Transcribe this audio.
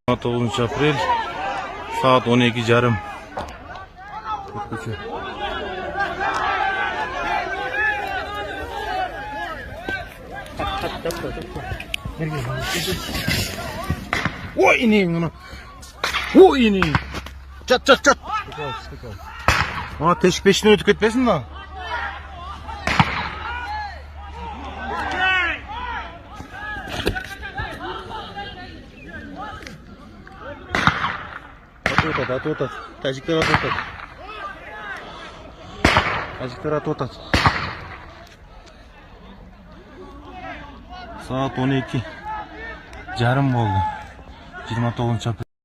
9 апрель, саат 12:30. Ой, инең, ой, инең. Чат, чат, чат. Ана тешик бешинен өтүп кетпесин да. Атып атат, атып атат. Тажиктер атып атат. Тажиктер атып атат. Саат 12:30 болду. 29 апрель.